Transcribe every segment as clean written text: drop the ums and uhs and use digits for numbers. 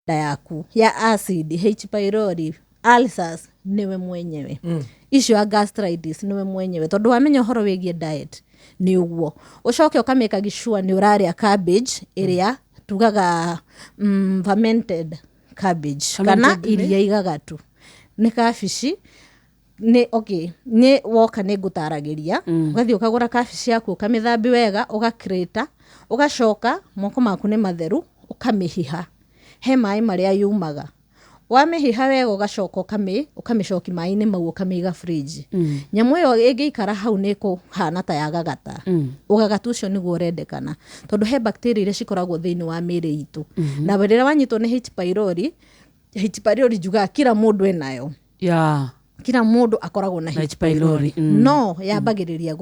Nda yaku ya acid, H pylori, ulcers, nĩwe mwenyewe. Icio ya gastritis nĩwe mwenyewe, tondũ wamenya ũhoro wĩgiĩ diet nĩ ũguo ũcoke ũkamĩka sure nĩ ũrarĩa cabbage ĩrĩa tugaga fermented cabbage kana Fermented nĩ? Iria igagatu nĩ kabici nĩ okay, nĩ woka nĩ ngũtaragĩria. Ũgathiĩ ũkagũra kabici yaku, ũkamĩthambi wega, ũgakrĩta, ũgacoka moko maku nĩ matheru, ũkamĩhiha he maĩ marĩa yumaga. Wamĩhiha wega, ũgacoka ũkamĩcoki maĩ-inĩ mau, ũkamĩiga fridge. Nyamũ ĩyo ĩngĩikara hau nĩ ĩkũhana ta yagagata. Ũgagatu ũcio nĩguo ũrendekana, tondũ he bacteria iria cikoragwo thĩinĩ wa mĩĩrĩ itũ. Na rĩrĩa wanyitwo nĩ H pylori, H pylori njugaga kila mũndũ enayo. Kila mũndũ akoragwo na Na H H pylori. pylori, no yambagĩrĩria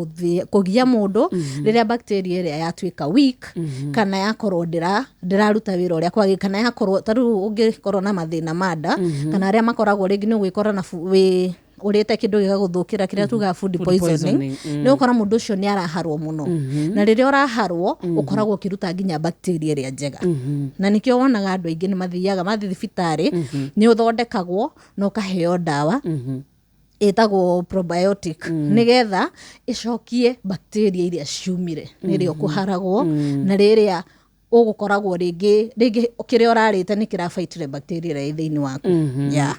kũgia mũndũ rĩrĩa bacteria ĩrĩa yatuĩka weak, kana yakorwo ndĩraruta wĩra ũrĩa kwagĩrĩire, kana yakorwo ta rĩu ũngĩkorwo na mathĩna ma nda, kana arĩa makoragwo rĩngĩ nĩ ũgwĩkora na wĩ ũrĩte kĩndũ gĩgagũthũkĩra, kĩrĩa tugaga food Food poisoning. Poisoning. Nĩ ũkora mũndũ ũcio nĩ araharwo mũno, na rĩrĩa ũraharwo ũkoragwo ũkĩruta nginya bacteria ĩrĩa njega. Na nĩkĩo wonaga andũ aingĩ nĩ mathiaga mathiĩ thibitarĩ, nĩ ũthondekagwo na ũkaheo ndawa ĩtagwo probiotic, nĩgetha ĩcokie bacteria iria ciumire rĩrĩa ũkũharagwo na rĩrĩa ũgũkoragwo rĩngĩ rĩngĩ kĩrĩa ũrarĩte nĩ kĩrabaitire bacteria ĩrĩa ĩ thĩinĩ waku. Yeah.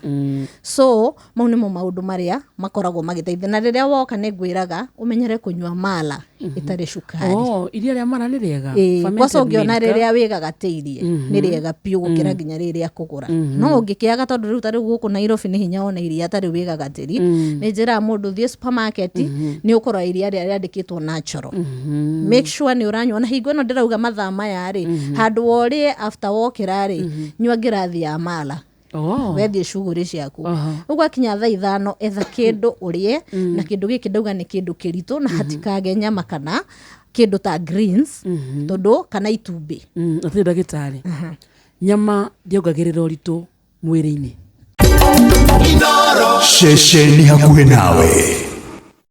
So mau nĩmo maũndũ marĩa makoragwo magĩteithia. Na rĩrĩa woka nĩ ngwĩraga ũmenyere kũnyua mala ĩtarĩ cukari. Oh, iria rĩa mara nĩ rĩega. Ĩĩ, Fermented kwanza ũngĩona milk. Rĩrĩa wĩgagatĩirie nĩ rĩega biũ gũkĩra nginya rĩrĩa kũgũra. No ũngĩkĩaga, tondũ rĩu ta rĩu gũkũ Nairobi nĩ hinya wona iria tarĩu wĩgagatĩri, nĩ njĩraga mũndũ thiĩ supermarket, nĩ ũkũrora iria rĩrĩa rĩandĩkĩtwo natural. Make sure nĩ ũranyua. Na hingo ĩno ndĩrauga mathaa maya rĩ, handũ wa ũrĩe after wokĩra rĩ, nyua ngirathi ya mala. Wethiĩ cuguri ciaku. Ũguo akinya thaa 5, etha kĩndũ ũrĩe, na kĩndũ gĩkĩ ndauga nĩ kĩndũ kĩritũ, na hatikage nyama kana kĩndũ ta greens, tondũ kana itumbĩ. Atĩ ndagĩtarĩ, nyama ndĩongagĩrĩra ũritũ mwĩrĩ-inĩ? Ceceni hakuhĩ nawe.